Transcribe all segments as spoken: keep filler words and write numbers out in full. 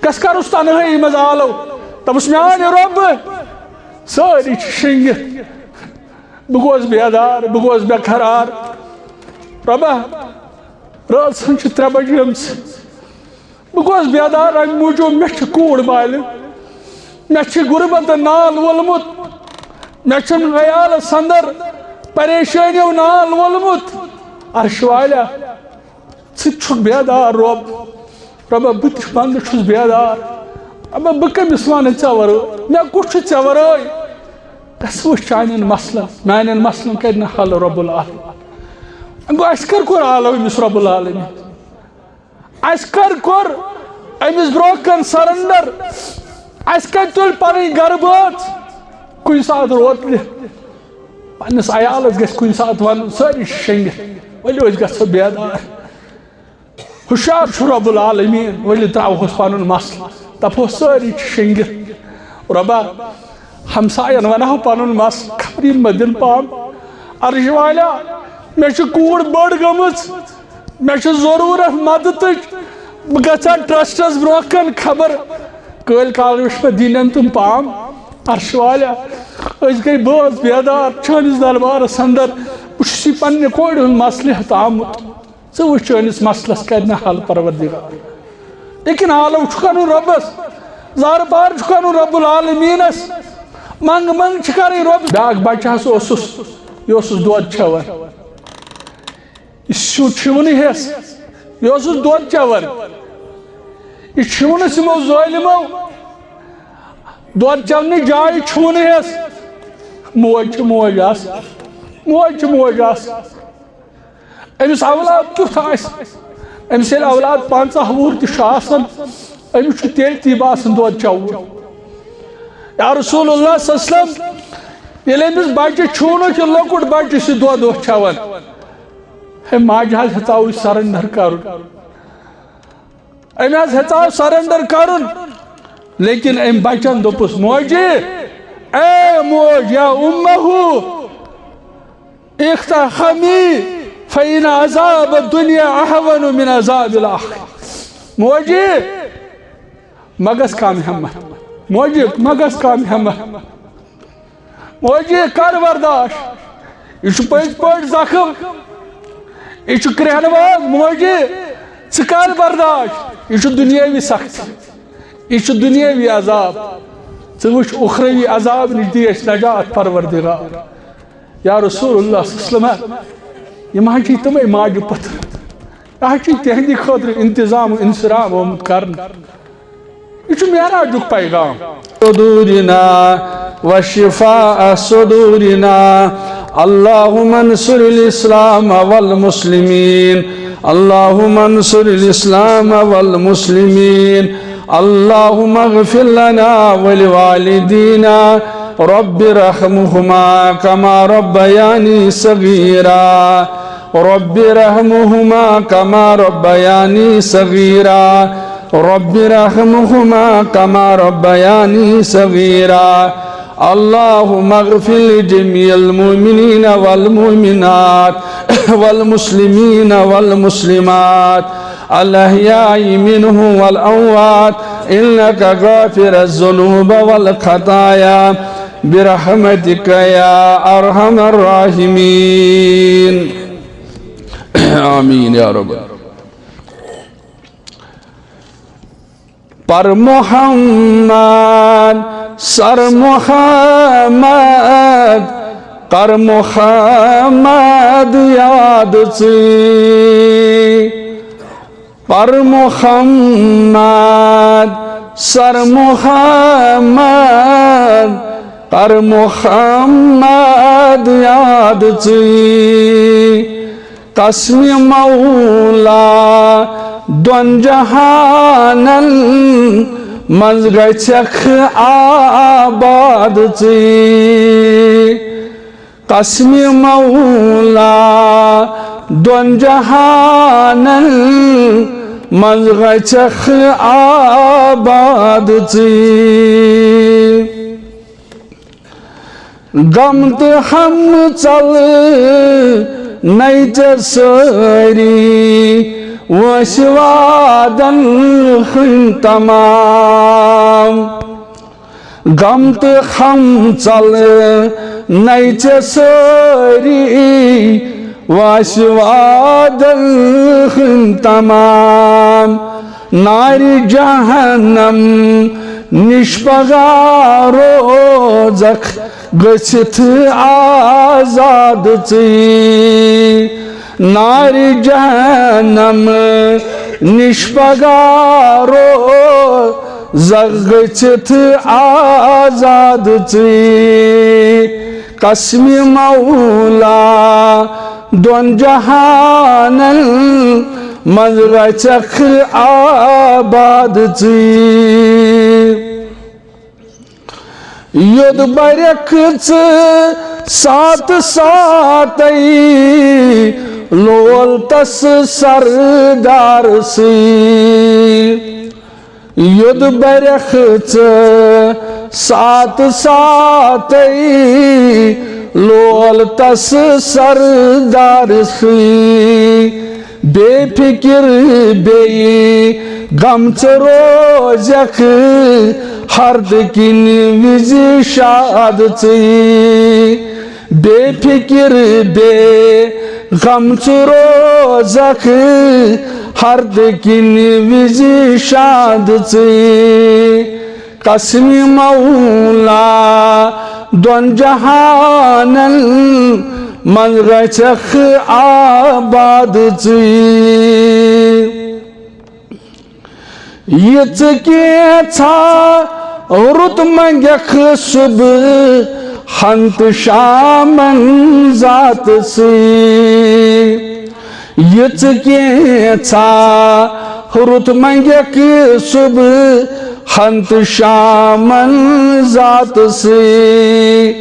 یس کرُس تنہٲیی منٛز آلو، دوٚپُس، "میانہِ رۄبہٕ، سٲری چھِ شٔنگِتھ، بہٕ گوس بیدار، بہٕ گوس بے قرار۔ رۄبا، رٲژ ہٕنٛز چھِ ترٛےٚ بجے گٔمژٕ، بہٕ گوس بیدار امہِ موٗجوٗب، مےٚ چھِ کوٗر مالِن، مےٚ چھِ غُربتن نال وولمُت، مےٚ چھُنہٕ عیالس اندر پریشٲنیو نال وولمُت۔ عرشہِ والیا، ژٕ تہِ چھُکھ بیدار، رۄب، رۄبا، بہٕ تہِ بندٕ چھُس بیدار۔ رۄبا، بہٕ کٔمِس وَنہٕ ژےٚ وَرٲے؟ مےٚ کُس چھُ ژےٚ وَرٲے؟" گژھ وٕچھ چانٮ۪ن مسلن، میانٮ۪ن مسلن کَرِ نہٕ حل رۄب العالمین۔ گوٚو، اَسہِ کَر کوٚر آلو أمِس رۄب العالمین؟ اَسہِ کَر کوٚر أمِس برونٛہہ کَن سرنڈر؟ اَسہِ کَتہِ تُلۍ پَنٕنۍ گرٕ بٲژ؟ کُنہِ ساتہٕ روتلہِ پننِس عیالس گژھِ کُنہِ ساتہٕ وَنُن، سٲری چھِ شٔنگِتھ، ؤلِو أسۍ گژھو بیدار۔ ہُشار چھُ رب العالمین، ؤلِو ترٛاوہوس پنُن مسلہٕ، دپہوس سٲری چھِ شٔنگِتھ۔ رۄبا، ہمساین ونہو پنُن مسلہٕ، خبر یِم ما دِن پام۔ عرش والیا، مےٚ چھِ کوٗر بٔڑ گٔمٕژ، مےٚ چھِ ضروٗرت مدتٕچ، بہٕ گژھٕ ہا ٹرسٹس برونٛہہ کن، خبر کٲلۍ کال وٕچھ مےٚ دِنن تِم پام۔ عرش والیا، أسۍ گٔے بٲژ بیدار چٲنِس دربارس اندر، بہٕ چھُس یہِ پننہِ کورِ ہُنٛد مسلہٕ ہٮ۪تھ آمُت۔ ژٕ وٕچھ چٲنِس مسلس کَرِ نہٕ حل پروردگار۔ لیکن آلو چھُ کَرُن رۄبس، زارٕ پار چھُ کَرُن رب العالمینس، منٛگ منٛگ چھِ کَرٕنۍ رۄب۔ بیٛاکھ بچہٕ ہسا اوسُس، یہِ اوسُس دۄد چٮ۪وان، یہِ سیُن چھُ یِوان ہٮ۪س، یہِ اوسُس دۄد چٮ۪وان، یہِ چھُ یِوان یِمو ظٲلمو دۄد چٮ۪ونہٕ جایہِ چھُ یِوان ہٮ۪س۔ موج چھِ موج آسان، موج چھِ موج آسان۔ أمِس اولاد کیُتھ آسہِ؟ أمِس ییٚلہِ اولاد پنٛژاہ وُہُر تہِ چھُ آسان، أمِس چھُ تیٚلہِ تہِ باسان دۄد چٮ۪وُن۔ یا رسول اللہ صلی اللہ علیہ وسلم، ییٚلہِ أمِس بچہِ چھُنہٕ کہِ لۄکُٹ بچہِ چھُ دۄد اوس چٮ۪وان، ہے ماجہِ حظ ہیٚژاو یہِ سرنڈر کرُن۔ أمۍ حظ ہیٚژاو سرنڈر کرُن، لیکن أمۍ بچن دوٚپُس، "موجی، اے موج یا امہ، اختحمی فإن عذاب الدنیا اہون من عذاب الآخرہ۔" موجی، مہ گژھ کم ہمت۔ موجی، مہ گژھ کم ہمت۔ موجی، کر برداشت۔ یہِ چھُ پٔزۍ پٲٹھۍ زخم۔ یہِ چھُ کرٛیٚہنہٕ واد۔ موجی، ژٕ کر برداشت۔ یہِ چھُ دُنیٲوی سختی۔ یہِ چھُ دُنیٲوی عذاب۔ ژٕ وٕچھ اُخروی عذاب نِش دِ اَسہِ نجات پروردگار۔ یا رسول اللہ صلی اللہ علیہ وسلم، یِم حظ چھِ تِمے ماجہِ پٔتھر۔ یہِ حظ چھُ تِہنٛدِ خٲطرٕ انتظام و انصرام آمُت کرنہٕ۔ یہِ چھُ معراجُک پیغام۔ صدورنا وشفاء صدورنا، اللهم انصر الإسلام والمسلمين، اللهم انصر الإسلام والمسلمين، اللهم اغفر لنا ولوالدينا، رب ارحمهما كما ربياني صغيرا، رب ارحمهما كما ربياني صغيرا، رب ارحمهما كما ربياني صغيرا۔ اللهم اغفر لجميع المؤمنين والمؤمنات والمسلمين والمسلمات الأحياء منهم والأموات إنك غافر الذنوب والخطايا برحمتك يا أرحم الراحمين۔ آمين يا رب۔ پر محمد، سر محمد، کر محمد یاد ژٕے۔ پر محمد، سر محمد، کر محمد یاد ژٕے۔ قسم مولا دۄن جہانن منٛز گژھکھ آباد ژٕے۔ قسم مولا دۄن جہانن منٛز گژھکھ آباد ژٕے۔ غم تہٕ ہم ژل نَے ژےٚ سٲری، وٲنٛسہِ وادن ہٕنٛدۍ تمام، غم تہٕ خم ژلنَے ژےٚ سٲری۔ وٲنٛسہِ وادن ہٕنٛدۍ تمام، نارِ جہنم نِش پگاہ روزکھ گٔژھِتھ آزاد ژٕے۔ نارِ جہنم نِش پگاہ روزکھ گٔژھِتھ آزاد ژٕے۔ قسمِ مولا دۄن جہانن منٛز گژھکھ آباد ژٕے۔ یوٚد برکھ ژٕ ساتہٕ ساتَے لول تس سردار سٕے۔ یوٚد برکھ ژٕ ساتہٕ ساتَے لول تس سردار سٕے۔ بے فکر بیٚیہِ غم ژٕ روزکھ ہردٕ کِنہِ وِزِ شاد ژٕے۔ بے فکر بے غم ژٕ روزکھ ہردٕ کِنہِ وِزِ شاد ژٕے۔ قسمِ مولا دۄن جہانن منٛز گژھکھ آباد ژٕے۔ یہِ ژٕ کینٛژھا رُت منٛگکھ صبحن تہٕ شامن ذات سٕے۔ یہِ ژٕ کینٛژھا رُت منٛگکھ صبحن تہٕ شامن ذات سٕے۔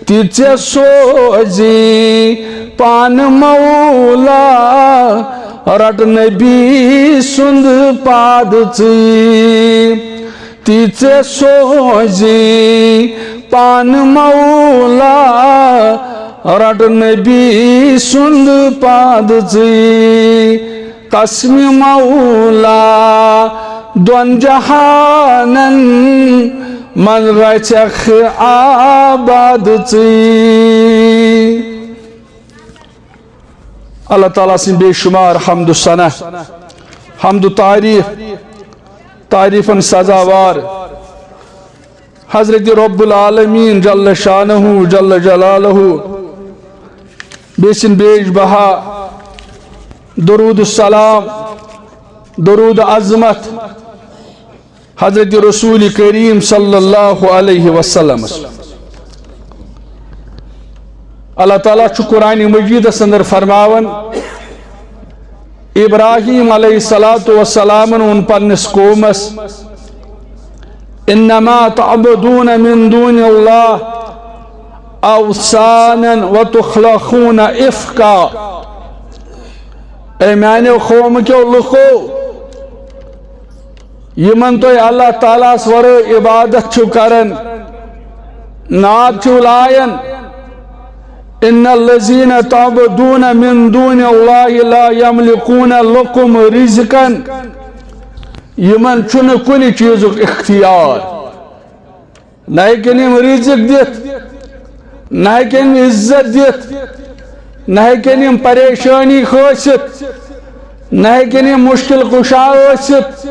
تہِ ژےٚ سوزی پانہٕ مولا، رٹ نبی سُنٛد پاد ژٕے۔ تہِ ژےٚ سوزی پانہٕ مولا، رٹ نبی سُنٛد پاد ژٕے۔ قسمِ مولا دۄن جہانن منٛز گژھکھ آباد ژٕے۔ اللہ تعالیٰ سٕنٛدۍ بے شمار حمد و ثنا، حمد و تعریف، تعریفن سزاوار حضرت رب العالمین جل شانہ جل جلالہ، بیٚیہِ سٕنٛدۍ بیش بہا درود السلام، درود عظمت حضرت رسول کریم صلی اللہ علیہ وسلم۔ اللہ تعالیٰ چھُ قرآن مجیدس اندر فرماوان، ابراہیم علیہ الصلوۃ والسلامن ووٚن پننِس قومس، "انما تعبدون من دون اللہ اوثانا وتخلقون افکا"۔ اے میانیو قوم کیو لُکو، یِمن تُہۍ اللہ تعالیٰ ہس ورٲے عبادت چھِو کران، ناد چھِو لایان، "ان الذین تعبدون من دون اللہ لا یملکون لکم رزقا"، یِمن چھُنہٕ کُنہِ چیٖزُک اختیار، نہ ہیٚکن یِم رزق دِتھ، نہ ہیٚکن یِم عزت دِتھ، نہ ہیٚکن یِم پریشٲنی کھٲسِتھ، نہ ہیٚکن یِم مشکل کشا ٲسِتھ،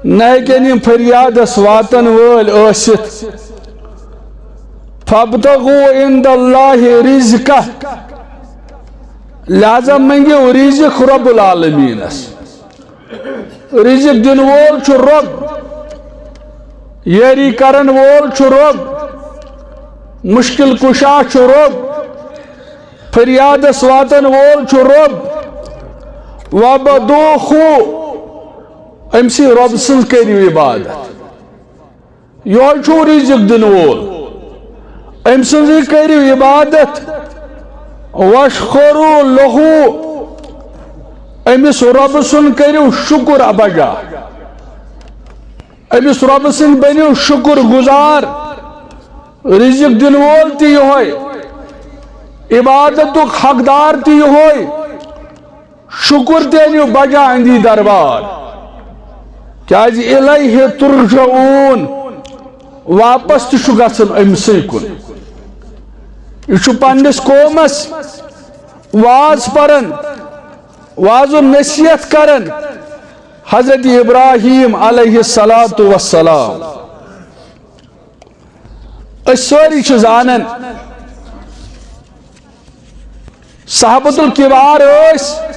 نہ ہیٚکن یِم فریادس واتن وٲلۍ ٲسِتھ۔ فابتغوا عند اللہ رزقہ، لہذا منگیو رزق رب العالمینس۔ رزق دِنہٕ وول چھُ رۄب، یٲری کرن وول چھُ رۄب، مشکل کشا چھُ رۄب، فریادس واتن وول چھُ رۄب۔ وعبدوہ، أمۍ سٕے رۄب سٕنٛز کٔرِو عبادت۔ یہوے چھُ رزق دِنہٕ وول، أمۍ سٕنٛزٕے کٔرِو عبادت۔ واشکروا لہ، أمِس رۄبہٕ سُنٛد کٔرِو شُکُر بجا، أمِس رۄبہٕ سٕنٛدۍ بٔنِو شُکُر گُزار۔ رزق دِنہٕ وول تہِ یہوے، عبادتُک حقدار تہِ یہوے، شکر تہِ أنِو بجا أنٛدی دربار، کیازِ الیہ ترجعون، واپس تہِ چھُ گژھُن أمۍ سٕے کُن۔ یہِ چھُ پننِس قومس واز پران، واز و نصیحت کران۔ حضرت ابراہیم علیہ الصلوۃ والسلام، أسۍ سٲری چھِ زانان، صحابت الکبار ٲسۍ،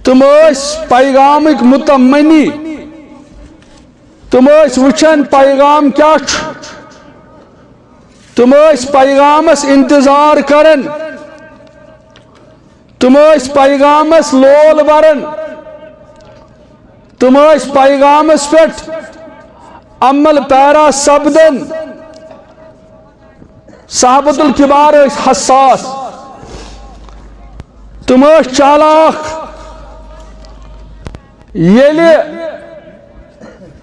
تِم ٲسۍ پیغامٕکۍ متمنی، تِم ٲسۍ وٕچھان پیغام کیٛاہ چھُ، تِم ٲسۍ پیغامس انتظار کران، تِم ٲسۍ پیغامس لول بران، تِم ٲسۍ پیغامس پٮ۪ٹھ عمل پیرا سپدان۔ صحابت الکبار ٲسۍ حساس، تِم ٲسۍ چالاک۔ ییٚلہِ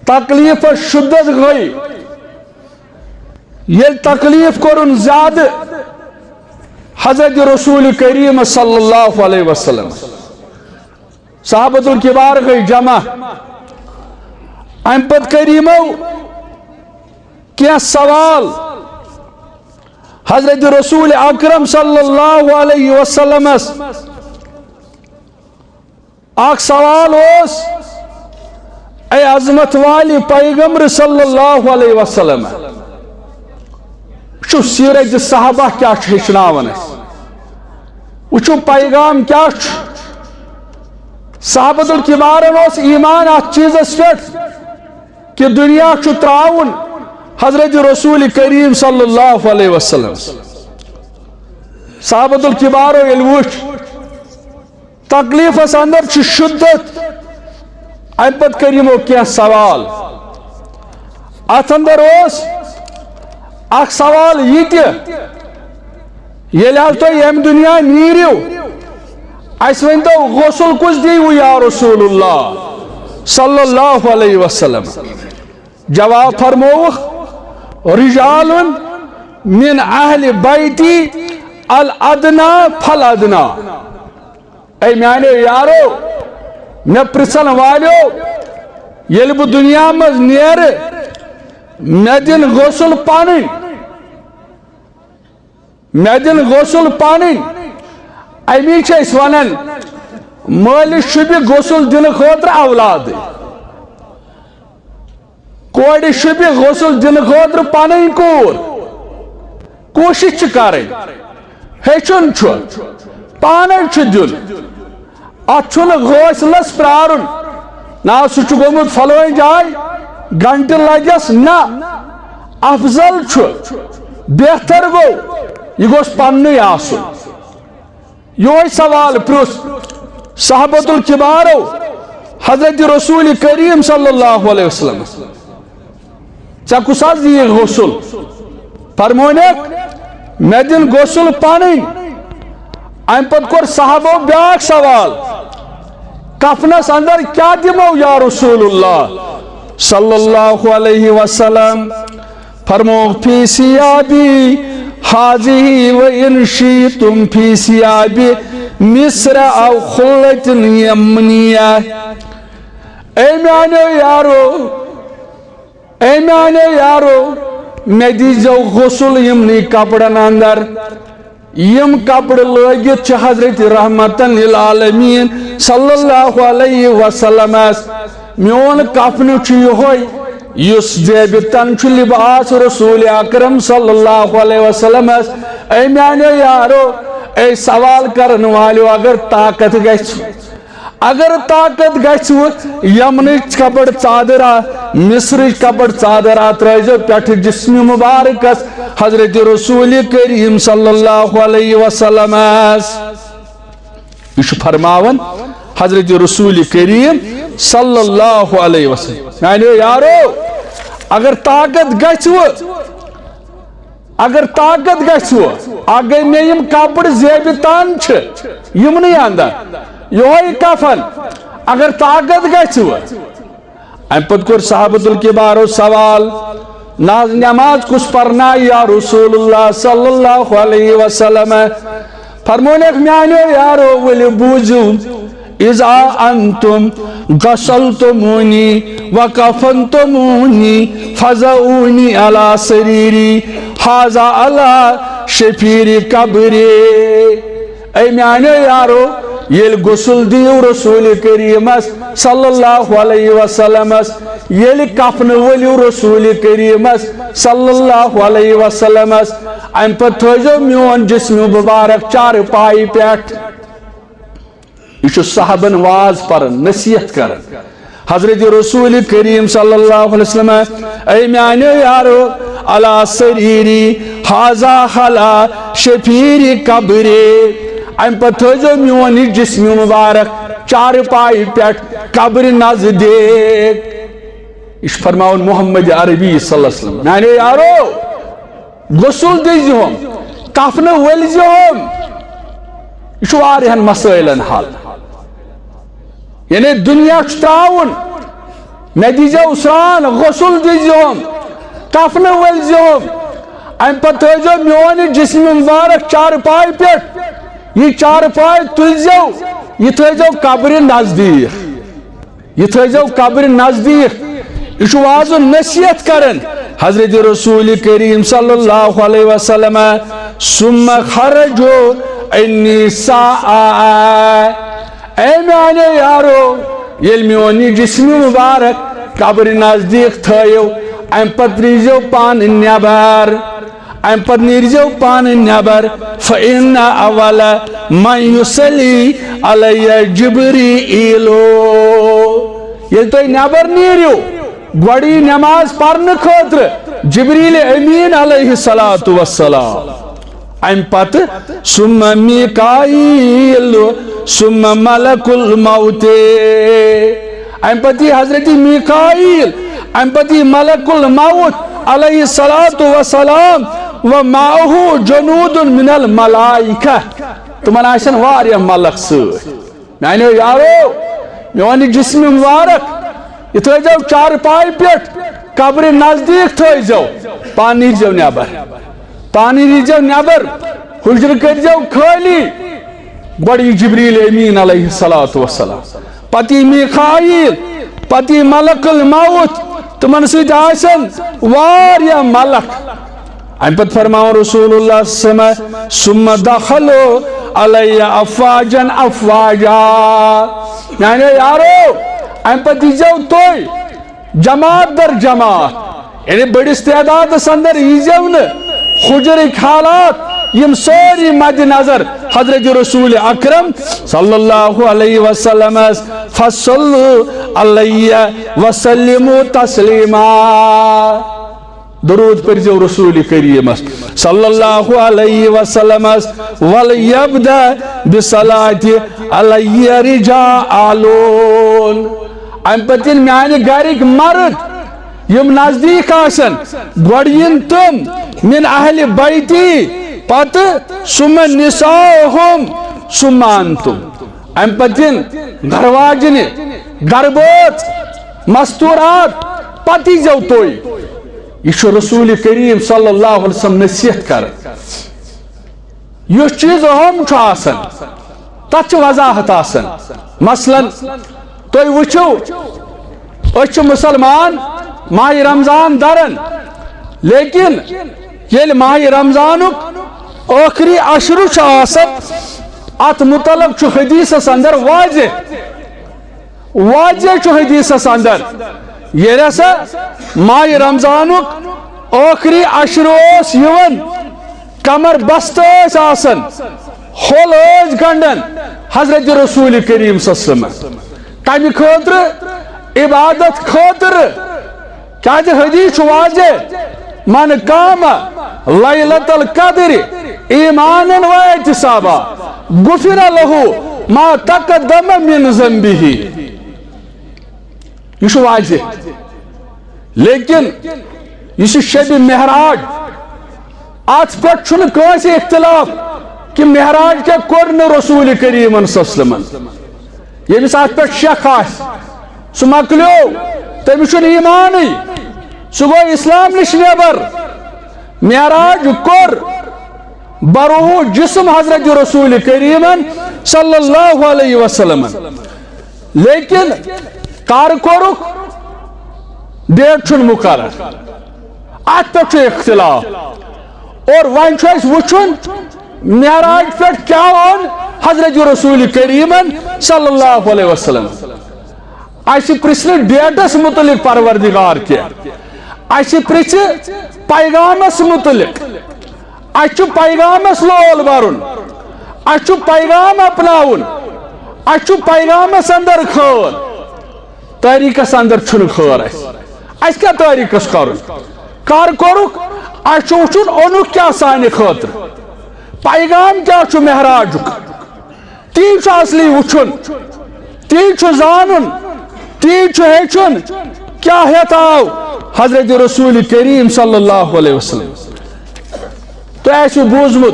تکلیفس شدت گٔے، ییٚلہِ تکلیف کوٚرُن زیادٕ حضرت رسول کریم صلی اللہ علیہ وسلم، صحابت الکبار گٔے جمع۔ امہِ پتہٕ کٔرۍ یِمو کینٛہہ سوال حضرت رسول اکرم صلی اللہ علیہ وسلمس۔ اکھ سوال اوس، اے عظمت والہِ پیغمبر صلی اللہ علیہ وسلم، وٕچھِو سیرت صحابہ کیٛاہ چھُ ہیٚچھناوان اَسہِ، وٕچھِو پیغام کیٛاہ چھُ۔ صحابت الکبارن اوس ایمان اتھ چیٖزس پٮ۪ٹھ کہِ دُنیا چھُ ترٛاوُن حضرت رسول کریم صلی اللہ علیہ وسلم۔ صحابت الکبارو ییٚلہِ وٕچھ، تکلیفس اندر چھُ شدت۔ امہِ پتہٕ کٔرۍ یِمو کینٛہہ سوال۔ اتھ اندر اوس اکھ سوال یہِ تہِ، ییٚلہِ حظ تُہۍ ییٚمہِ دُنیا نیٖرِو، اسہِ ؤنۍتو، غسل کُس دِیِو یا رسول اللہ صلی اللہ علیہ وسلم؟ جواب فرمووُکھ، رجال من اہل بیتی الادنا فالادنا۔ اے میانیو یارو، مےٚ پرژھن والیو، ییٚلہِ بہٕ دُنیا منٛز نیرٕ، مےٚ دِن غسل پنٕنۍ، مےٚ دِن غسل پنٕنۍ۔ امی چھِ أسۍ ونان، مٲلِس شوٗبہِ غسل دِنہٕ خٲطرٕ اولادٕے۔ کورِ شوٗبہِ غسل دِنہٕ خٲطرٕ پنٕنۍ کوٗر۔ کوٗشِش چھِ کرٕنۍ، ہیٚچھُن چھُ، پانے چھُ دیُن۔ اتھ چھُنہٕ غٲسلس پرارُن، نہ سُہ چھُ گوٚمُت فلٲنۍ جاے، گھنٹہٕ لگٮ۪س، نہ۔ افضل چھُ، بہتر گوٚو، یہِ گوٚژھ پننُے آسُن۔ یہوے سوال پرُژھ صحابت الکبارو حضرت رسول کریم صلی اللہ علیہ وسلم، ژےٚ کُس حظ یی غسل؟ فرمونکھ، مےٚ دِن غسل پنٕنۍ۔ امہِ پتہٕ کوٚر صحابو بیاکھ سوال، کفنس اندر کیٛاہ دِمو یا رسول اللہ صلی اللہ علیہ وسلم؟ فرمووُکھ، فی ثیابی ہذہ و ان شئتم فی ثیاب مصر او خلۃ یمنیہ۔ اے میانیو یارو، اے میانیو یارو، مےٚ دیٖزیو غسل یِمنٕے کپڑن اندر۔ یِم کپڑٕ لٲگِتھ چھِ حضرت رحمتن للعالمین صلی اللہ علیہ وسلمس۔ میون کفنہٕ چھُ یِہوٚے، یُس زیبہِ تن چھُ لباس رسول اکرم صلی اللہ علیہ وسلمس۔ اے میانیو یارو، اے سوال کرن والیو، اگر طاقت گژھِ، اگر طاقت گژھِ، یمنٕچ کپڑ ژادر آ، مصرٕچ کپڑ ژادر آ، ترٲیزیو پٮ۪ٹھٕ جسمِ مبارکس حضرت رسول کریم صلی اللہ علیہ وسلمس۔ یہِ چھُ فرماوان حضرت رسول کریم صلی اللہ علیہ وسلم۔ میانیو یارو، اگر طاقت گژھِ، اگر طاقت گژھِ، اکھ گٔے مےٚ یِم کپڑ زیبہِ تن چھِ، یِمنٕے اندر، یِہوٚے کفن، اگر طاقت گژھِ۔ امہِ پتہٕ کوٚر صحابت الکبارو سوال، نہ حظ نماز کُس پرنایہِ یا رسول اللہ صلی اللہ علیہ وسلم؟ فرمونکھ، میانیو یارو، ؤلِو بوٗزِو، اذا انتم غسلتمونی وکفنتمونی فضعونی علی سریری، هذا علی شفیر قبری۔ اے میانیو یارو، ییٚلہِ غسل دِیِو رسول کریمس صلی اللہ علیہ وسلمس، ییٚلہِ کفنہٕ ؤلِو رسول کریمس صلی اللہ علیہ وسلمس، امہِ پتہٕ تھٲیزیو میون جسم مبارک چارپایہِ پٮ۪ٹھ۔ یہِ چھُ صحابن واز پران، نصیحت کران۔ حضرت رسول کریم صلی اللہ علیہ وسلم، اے میانیو یارو، علی سریری، هذا علی شفیر قبری۔ امہِ پتہٕ تھٲیزیو میون یہِ جسم مبارک چارپایہِ پٮ۪ٹھ قبرِ نزدیٖک۔ یہِ چھُ فرماوان محمد عربی صلی اللہ علیہ وسلم، میانیو یارو، غسل دیزیوم، کفنہٕ ؤلزیوم۔ یہِ چھُ واریاہن مسٲیلن حل۔ یعنی دُنیا چھُ ترٛاوُن، مےٚ دیزیو سرٛان، غسل دیزیوم، کفنہٕ ؤلزیوم۔ امہِ پتہٕ تھٲیزیو میون یہِ جسم مبارک چارپایہِ پٮ۪ٹھ۔ یہِ چارپاے تُلزیو، یہِ تھٲیزیو قبرِ نزدیٖک۔ یہِ تھٲیزیو قبرِ نزدیٖک۔ یہِ چھُ وازُن نصیحت کران حضرت رسول کریم صلی اللہ علیہ وسلم۔ ثم خرجوا عنی ساعا۔ اے میانیو یارو، ییٚلہِ میون یہِ جسم مبارک قبرِ نزدیٖک تھٲیِو، امہِ پتہٕ نیٖرزیو پانہٕ نٮ۪بر۔ امہِ پتہٕ نیٖرزیو پانہٕ نٮ۪بر۔ فإن أول من يصلي علي جبريل۔ ییٚلہِ تُہۍ نٮ۪بر نیٖرِو، گۄڈٕ یی نٮ۪ماز پرنہٕ خٲطرٕ جبریل امین علیہ الصلوۃ والسلام۔ امہِ پتہٕ ثم میکائیل، ثم ملک الموت۔ امہِ پتہٕ یی حضرت میکائیل، امہِ پتہٕ یی ملک الموت علیہ الصلوۃ والسلام، ومعه جنود من الملائکہ۔ تِمن آسن واریاہ ملک سۭتۍ۔ میانیو یارو، میون یہِ جسم مبارک، یہِ تھٲیزیو چارپایہِ پٮ۪ٹھ، قبرِ نزدیٖک تھٲیزیو، پانہٕ نیٖرزیو نٮ۪بر۔ پانہٕ نیٖرزیو نٮ۪بر، حجرٕ کٔرزیو خٲلی۔ گۄڈٕ یی جبریل امین علیہ الصلوۃ والسلام، پتہٕ یی میکائیل، پتہٕ یی ملک الموت، تِمن سۭتۍ آسن واریاہ ملک۔ امہِ پتہٕ فرماوان رسول اللہ صلی اللہ علیہ وسلم، ثم دخلوا علی افواجا افواجا۔ میانیو یارو، امہِ پتہٕ ییٖزیو تُہۍ جماعت در جماعت، یعنی بٔڑِس تعدادس اندر ییٖزیو نہٕ۔ حجرٕکۍ حالات یِم سٲری مد نظر حضرت رسول اکرم صلی اللہ علیہ وسلمس، فصلوا علی وسلموا تسلیما۔ درود پٔرزیو رسول کریمس صلی اللہ علیہ وسلمس، ولیبدأ بالصلاۃ علی رجالون۔ امہِ پتہٕ یِن میانہِ گرٕکۍ مرد، یِم نزدیٖک آسن، گۄڈٕ یِن تِم، من اہل بیتی، پتہٕ ثم نساؤہم، ثم انتم۔ امہِ پتہٕ یِن گرواجنہِ، گربٲژ، مستورات، پتہٕ ییٖزیو تُہۍ۔ یہِ چھُ رسول کریم صلی اللہ علیہ وسلم نصیحت کران۔ یُس چیٖز اہم چھُ آسان، تتھ چھِ وضاحت آسان۔ مثلاً، تُہۍ وٕچھِو، أسۍ چھِ مُسلمان، ماہِ رمضان دران، لیکن ییٚلہِ ماہِ رمضانُک ٲخری عشرٕ چھُ آسان، اتھ متعلق چھُ حدیثس اندر واضح، واضح چھُ حدیثس اندر، ییٚلہِ ہسا ماہِ رمضانُک ٲخری عشرٕ اوس یِوان، کمر بستہٕ ٲسۍ آسان، ہول ٲسۍ گنڈان حضرت رسول کریم صلی اللہ علیہ وسلم۔ کمہِ خٲطرٕ؟ عبادت خٲطرٕ۔ کیازِ حدیث چھُ واضح، من قام لیلۃ القدر ایمانا و احتسابا غفر لہ ما تقدم من ذنبہ۔ یہِ چھُ واضح۔ لیکن یُس یہِ شبِ معراج، اتھ پٮ۪ٹھ چھُنہٕ کٲنٛسہِ اختلاف کہِ معراج کیٛاہ کوٚر نہٕ رسول کریمن صلی اللہ علیہ وسلمن۔ ییٚمِس اتھ پٮ۪ٹھ شک آسہِ، سُہ مۄکلیو، تٔمِس چھُنہٕ ایمانٕے، سُہ گوٚو اسلام نِش نٮ۪بر۔ معراج کوٚر، بروح جسم حضرت رسول کریمن صلی اللہ علیہ وسلم، لیکن کر کورُکھ، ڈیٹ چھُنہٕ مقرر، اتھ پٮ۪ٹھ چھُ اختلاف۔ اور وۄنۍ چھُ اسہِ وٕچھُن معراج پٮ۪ٹھ کیٛاہ اوٚن حضرت رسول کریمن صلی اللہ علیہ وسلم۔ اسہِ پرژھِ نہٕ ڈیٹس متعلق پروردگار کینٛہہ، اسہِ پرژھِ پیغامس متعلق۔ اسہِ چھُ پیغامس لول برُن، اسہِ چھُ پیغام اپناوُن، اسہِ چھُ پیغامس اندر خٲر، تٲریخس اندر چھُنہٕ خٲر اسہِ۔ اسہِ کیٛاہ تٲریخس کرُن؟ کر کورُکھ؟ اسہِ چھُ وٕچھُن اوٚنُکھ کیٛاہ سانہِ خٲطرٕ، پیغام کیٛاہ چھُ معراجُک۔ تی چھُ اصلی وٕچھُن، تی چھُ زانُن، تی چھُ ہیٚچھُن۔ کیٛاہ ہٮ۪تھ آو حضرت رسول کریم صلی اللہ علیہ وسلم؟ تۄہہِ آسِوٕ بوٗزمُت،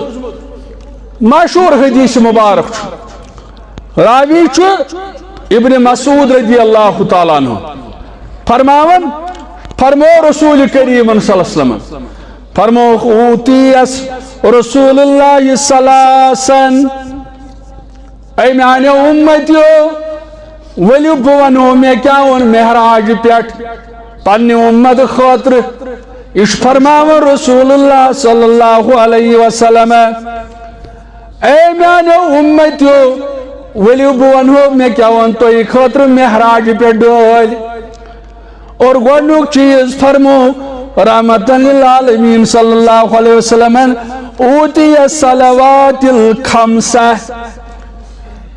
مشہوٗر حدیث مبارک چھُ، راوی چھُ ابن مسعود رضی اللہ تعالیٰ عنہ، فرماوان، فرمو رسول کریمن صلی اللہ علیہ وسلم، فرمووُکھ، "اوتیس رسول اللہ ثلاثن"، اے میانیو امتیو، ؤلِو بہٕ ونہو مےٚ کیٛاہ اوٚن معراج پٮ۪ٹھ پننہِ امت خٲطرٕ۔ یہِ چھُ فرماوان رسول اللہ صلی اللہ علیہ وسلم، اے میانیو امتیو، ؤلِو بہٕ ونہو مےٚ کیٛاہ اوٚن تۄہہِ خٲطرٕ معراج پٮ۪ٹھ ڈٲلۍ۔ اور گۄڈنیُک چیٖز فرمو رحمتاً للعالمین صلی اللہ علیہ وسلمن، "اوتی الصلوات الخمسہ"۔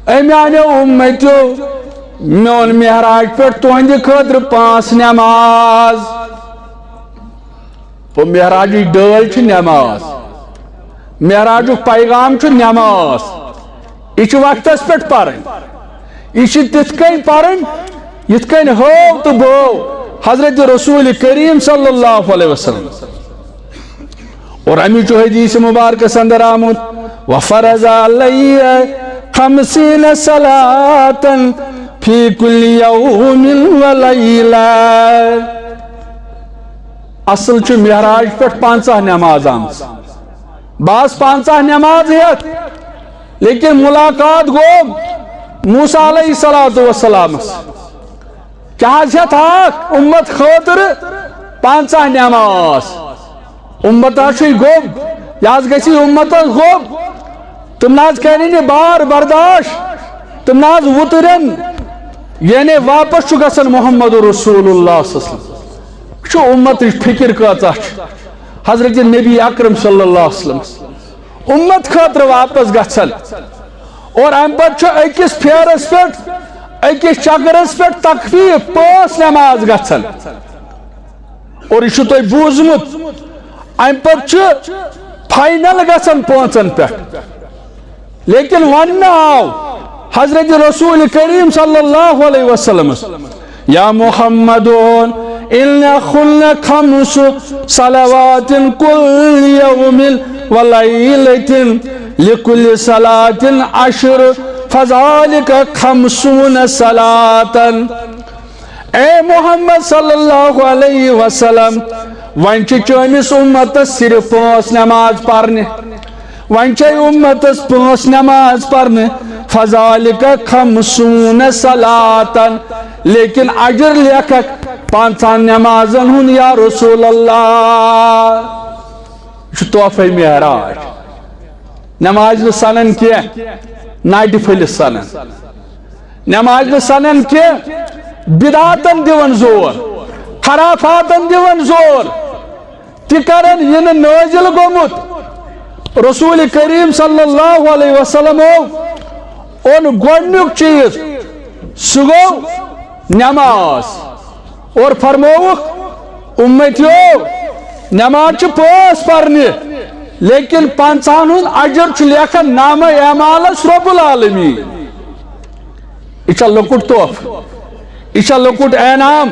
اے میانیو امتیو، مےٚ اوٚن معراج پٮ۪ٹھ تُہنٛدِ خٲطرٕ پانٛژھ نماز۔ گوٚو، معراجٕچ ڈٲلۍ چھِ نماز، معراجُک پیغام چھُ نماز۔ یہِ چھِ وقتس پٮ۪ٹھ پرٕنۍ، یہِ چھِ تِتھ کٔنۍ پرٕنۍ یِتھ کٔنۍ ہٲو تہٕ بٲو حضرت رسول کریم صلی اللہ علیہ وسلم۔ اور امی چھُ حدیث مبارکس اندر آمُت، "وفرض علی خمسین صلاة فی کل یوم و لیلہ"۔ اصل چھُ معراج پٮ۪ٹھ پنژاہ نماز آمژ۔ بس پنژاہ نماز ہٮ۪تھ، لیکن ملاقات گوٚو موسیٰ علیہ الصلوۃ والسلامس۔ کیٛاہ حظ ہٮ۪تھ ہاکھ امت خٲطرٕ پنژاہ نماز؟ امت حظ چھُے گوٚب، یہِ حظ گژھِ امتس گوٚب۔ تِم نہ حظ کرن یہِ بار برداشت، تِم نہ حظ وُترن، یعنی واپس چھُ گژھان محمد رسول اللہ صلی اللہ علیہ وسلم۔ چھُ امتٕچ فکر کۭژاہ چھِ حضرت نبی اکرم صلی اللہ علیہ وسلم۔ امت خٲطرٕ واپس گژھان۔ اور امہِ پتہٕ چھُ أکِس پھیرس پٮ۪ٹھ، أکِس چکرس پٮ۪ٹھ تخفیف پانٛژھ نماز گژھان۔ اور یہِ چھُ تۄہہِ بوٗزمُت، امہِ پتہٕ چھُ فائنل گژھان پانٛژن پٮ۪ٹھ۔ لیکن وننہٕ آو حضرت رسول کریم صلی اللہ علیہ وسلمس، یا محمد، ان خن خمس صلوات کل یوم و لیلۃ لکل صلاۃ عشر فذالک خمسون صلاۃ۔ اے محمد صلی اللہ علیہ وسلم، وۄنۍ چھِ چٲنِس اُمتس صرف پانٛژھ نماز پرنہِ، وۄنۍ چھے اُمتس پانٛژھ نماز پرنہِ، فذالک خمسون صلاتن، لیکن اجر لیکھکھ پانٛژن نمازن ہُنٛد یا رسول اللہ۔ یہِ چھُ تحفہ معراج۔ نماز نہٕ سنان کینٛہہ، ناٹہِ پھٔلِس سنان۔ نماز نہٕ سنان کینٛہہ، بدعاتن دِوان زور، خرافاتن دِوان زور۔ تہِ کرن یہِ نہٕ نٲزِل گوٚمُت۔ رسول کریم صلی اللہ علیہ وسلمو اوٚن گۄڈنیُک چیٖز، سُہ گوٚو نماز۔ اور فرمووُکھ، امتیو، نماز چھِ پانٛژھ پرنہِ، لیکن پنٛژاہن ہُنٛد اجر چھُ لیکھان نامہ اعمالس رب العالمین۔ یہِ چھا لۄکُٹ تحفہٕ؟ یہِ چھا لۄکُٹ انعام؟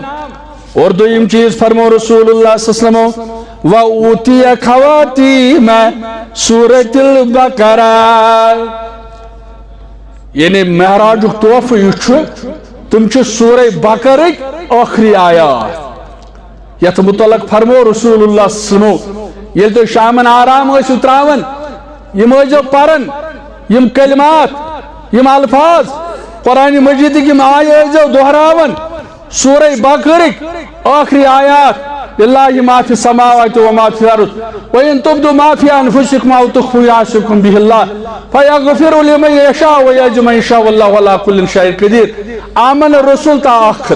اور دوٚیِم چیٖز فرمو رسول اللہ صلی اللہ علیہ وسلم، "و اوتی خواتیم سورۃ البقرہ"۔ یعنی معراجُک تحفہٕ یُس چھُ، تِم چھِ سورہ بقرٕکۍ ٲخری آیات۔ یتھ متعلق فرمو رسول اللہ صلی اللہ علیہ وسلمو، ییٚلہِ تُہۍ شامن آرام ٲسِو تراوان، یِم ٲسۍزیو پران، یِم کلمات، یِم الفاظ، قرآن مجیدٕکۍ یِم آیہِ ٲسۍزیو دۄہراوان۔ سورہ بقرٕکۍ ٲخری آیات، للہ ما فی السماوات و ما فی الارض، وان تبدوا ما فی انفسکم او تخفوہ یحاسبکم بہ اللہ، فیغفر لمن یشاء و یعز من یشاء واللہ علی کل شیء قدیر۔ آمن الرسول تا ٲخر۔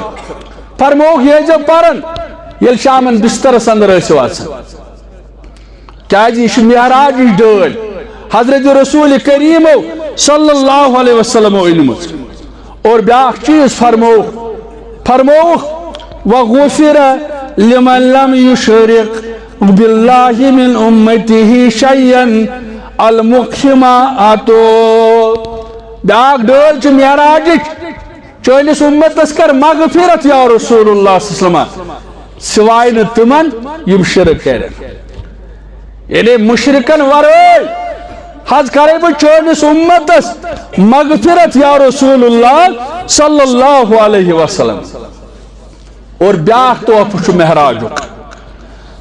فرمووُکھ، یہِ ٲسۍزیو پران، ییٚلہِ شامن بسترس اندر ٲسِو آسان۔ کیازِ یہِ چھِ معراجٕچ ڈٲلۍ۔ حضرت رسول کریمو صلی اللہ علیہ وسلمو أنمٕژ۔ اور بیاکھ چیز فرمووُکھ، فرمووُکھ، وغفر لمن لم یشرک باللہ من امتہ شیئا المقحمات۔ بیاکھ ڈٲلۍ چھِ معراجٕچ۔ چٲنِس امتس کر مغفرت یا رسول اللہ صلی اللہ علیہ وسلم، سوائے نہٕ تِمن یِم شرک کرن۔ یعنی مشرکن ورٲے حظ کرے بہٕ چٲنِس امتس مغفرت یا رسول اللہ صلی اللہ علیہ وسلم۔ اور بیاکھ تحفہٕ چھُ معراجُک۔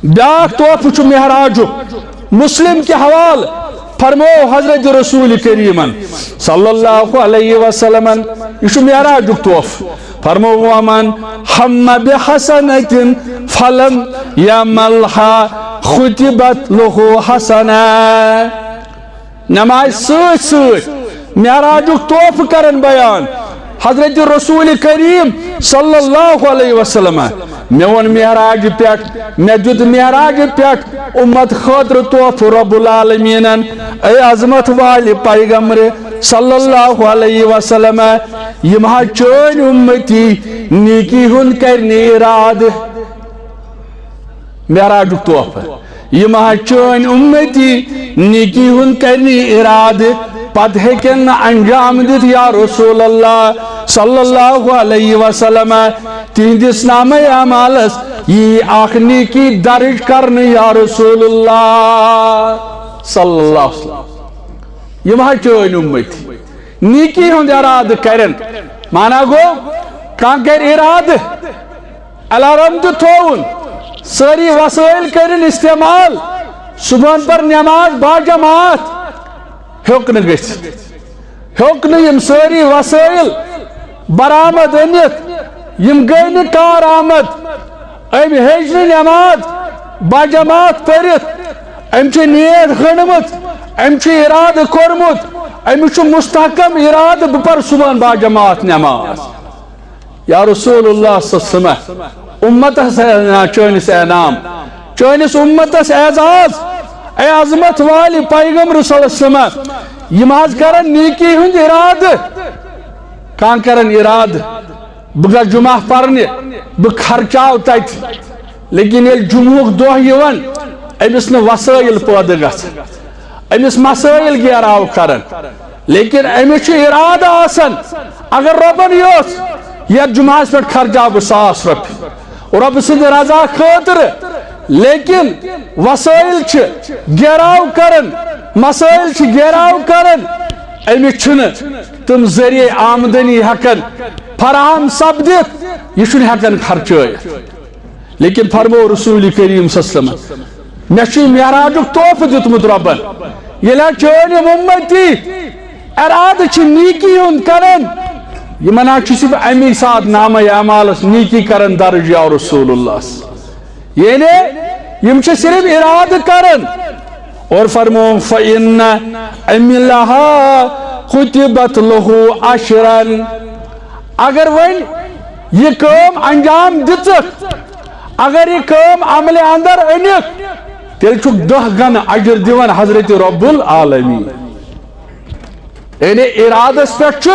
بیاکھ تحفہٕ چھُ معراجُک۔ مسلم کہِ حوالہٕ فرموو حضرت رسول کریمن صلی اللہ علیہ وسلمن، یہِ چھُ معراجُک تحفہٕ۔ فرموو، ومن ہم بحسنة فلم یعملها کتبت لہ حسنہ۔ نمازِ سۭتۍ سۭتۍ معراجُک تحفہٕ کرن بیان۔ حضرت رسول کریم صلی اللہ علیہ وسلم، مےٚ ووٚن معراج پٮ۪ٹھ، مےٚ دیُت معراج پٮ۪ٹھ امت خٲطرٕ تحفہٕ رب العالمینن۔ اے عظمت والہِ پیغمبر صلی اللہ علیہ وسلم، یِم ہا چٲنۍ امتی نیکی ہُنٛد کرنہِ ارادٕ۔ معراجُک تحفہٕ۔ یِم ہا چٲنۍ امتی نیکی ہُنٛد کرنہِ ارادٕ، پتہٕ ہیٚکن نہٕ انجام دِتھ یا رسول اللہ صلی اللہ علیہ وسلم۔ تِہنٛدِس نامہ اعمالس یی اکھ نیکی درج کرنہٕ یا رسول اللہ صلی اللہ علیہ وسلم۔ یِم ہا چٲنۍ امتی نیکی ہُنٛد ارادٕ کرن۔ معنی گوٚو، کانٛہہ کرِ ارادٕ، الارم تہِ تھووُن، سٲری وسٲیِل کٔرِن استعمال، صبحن پر نماز باجماعت، ہیوٚک نہٕ گٔژھِتھ۔ ہیوٚک نہٕ یِم سٲری وسٲیِل برآمد أنِتھ، یِم گٔے نہٕ کارآمد۔ أمۍ ہیٚچ نہٕ نماز باجماعت پٔرِتھ، أمۍ چھِ نیت گٔنڈمٕژ، أمۍ چھُ ارادٕ کوٚرمُت، أمِس چھُ مستحکم ارادٕ، بہٕ پرٕ صبحن باجماعت نماز۔ یا رسول اللہ صلی اللہ علیہ وسلم، امتس چٲنِس انعام، چٲنِس امتس اعزاز، اے عظمت والہِ پیغمبر صلی اللہ علیہ وسلم، یِم حظ کرن نیکی ہُنٛد ارادٕ، کانٛہہ کرن ارادٕ، بہٕ گژھٕ جمعہ پرنہِ، بہٕ خرچاو تتہِ، لیکن ییٚلہِ جمعہُک دۄہ یِوان، أمِس نہٕ وسٲیِل پٲدٕ گژھان، أمِس مسٲیِل گیراو کران۔ لیکن أمِس چھُ ارادٕ آسان، اگر رۄبن یوٚژھ، یتھ جمعہس پٮ۪ٹھ خرچاو بہٕ ساس رۄپیہِ رۄبہٕ سٕنٛدِ رضا خٲطرٕ، لیکن وسٲیِل چھِ گیراو کران، مسٲیِل چھِ گیراو کران، أمِس چھُنہٕ تِم ذٔریعہٕ آمدنی ہٮ۪کان فراہم سپدِتھ، یہِ چھُنہٕ ہٮ۪کان خرچٲیِتھ۔ لیکن فرموو رسول کریم صلی اللہ علیہ وسلم، مےٚ چھُ یہِ معراجُک تحفہٕ دیُتمُت رۄبن۔ ییٚلہِ حظ چٲنۍ یِم اُمتی ارادٕ چھِ نیکی ہُنٛد کران، یِمن حظ چھُ صرف اَمی ساتہٕ نامہ اعمالس نیکی کران درج یا رسول اللہ۔ یعنی یِم چھِ صرف ارادٕ کران۔ اور فرموو، فإن عملها كتبت له عشرا۔ اگر وۄنۍ یہِ کٲم انجام دِژٕکھ، اگر یہِ کٲم عملہِ اندر أنِکھ، تیٚلہِ چھُکھ دَہ گنہٕ اجر دِوان حضرت رب العالمین۔ یعنی ارادس پٮ۪ٹھ چھُ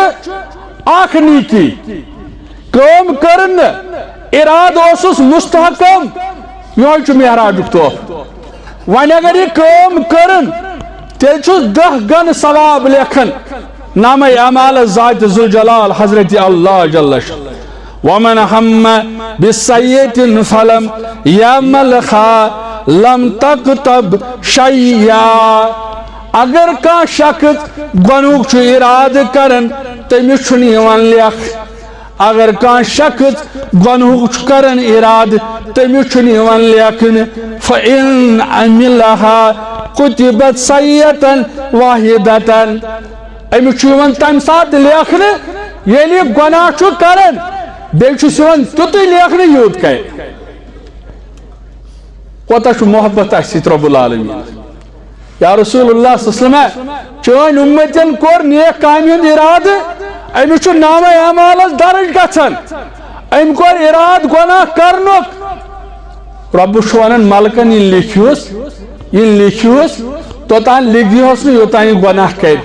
اکھ نیکی، کٲم کٔرٕن نہٕ، ارادٕ اوسُس مستحکم، یِہوٚے چھُ معراجُک تحفہٕ۔ وۄنۍ اگر یہِ کٲم کٔرٕن، تیٚلہِ چھُس دَہ گنہٕ ثواب لیکھان نامہ اعمال ذات ذوالجلال حضرت اللہ جل شانہ۔ ومن ہم بالسیئۃ فلم یعملها لم تکتب شیئا۔ اگر کانٛہہ شخص گۄنہُک چھُ ارادٕ کران، تٔمِس چھُنہٕ یِوان لیکھ۔ اگر کانٛہہ شخص گۄنہُک چھُ کران ارادٕ، تٔمِس چھُنہٕ یِوان لیکھنہٕ، فإن عملها کتبت سیئة واحدة۔ أمِس چھُ یِوان تَمہِ ساتہٕ لیکھنہٕ، ییٚلہِ یہِ گۄناہ چھُ کران، بیٚیہِ چھُس یِوان تیُتُے لیکھنہٕ، یوٗت کرِ۔ کوتاہ چھُ محبت اَسہِ سۭتۍ رب العالمین۔ یا رسول اللہ صلی اللہ علیہ وسلم، چٲنۍ اُمتن کوٚر نیک کامہِ ہُنٛد اِرادٕ، أمِس چھُ نامہ اعمالس درج گژھان۔ أمۍ کوٚر اِرادٕ گۄناہ کرنُک۔ رۄبُ چھُ ونان ملکن، یہِ لیکھِوس، یہِ لیکھِوس، توٚتام لیکھزِہوس نہٕ یوٚتام یہِ گۄناہ کرِ۔